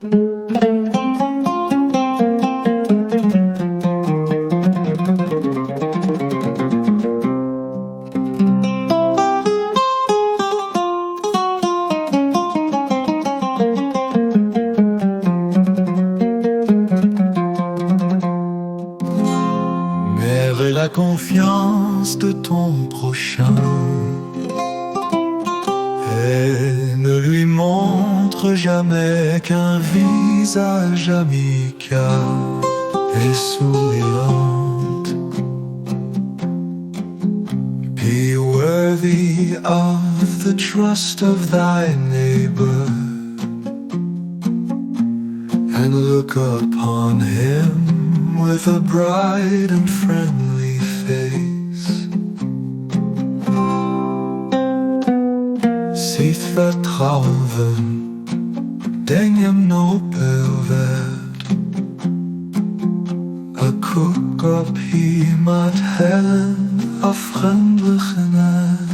Mérite la confiance de ton prochain et ne lui montre jamais qu'un visage amical et souriant. Be worthy of the trust of thy neighbor and look upon him with a bright and friendly face. Sich vertrauen dengem Nobel wert A kuck op hie mat hellen a frëndlechen Aen.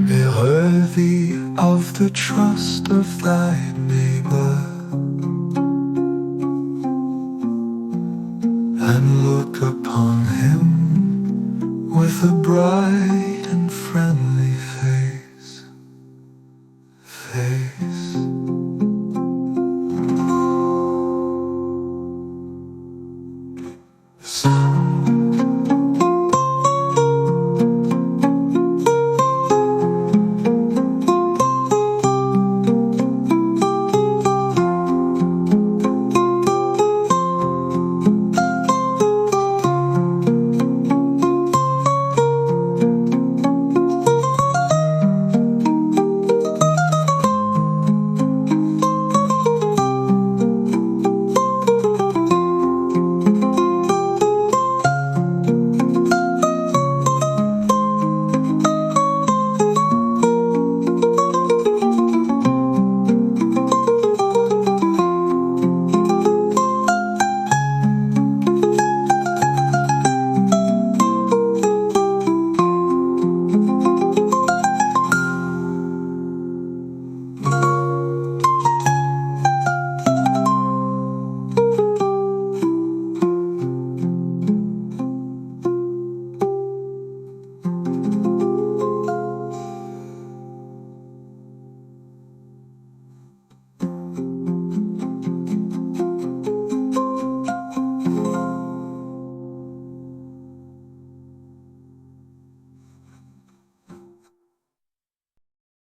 Be worthy of the trust of thy neighbor And look upon him with a bright and friendly face face.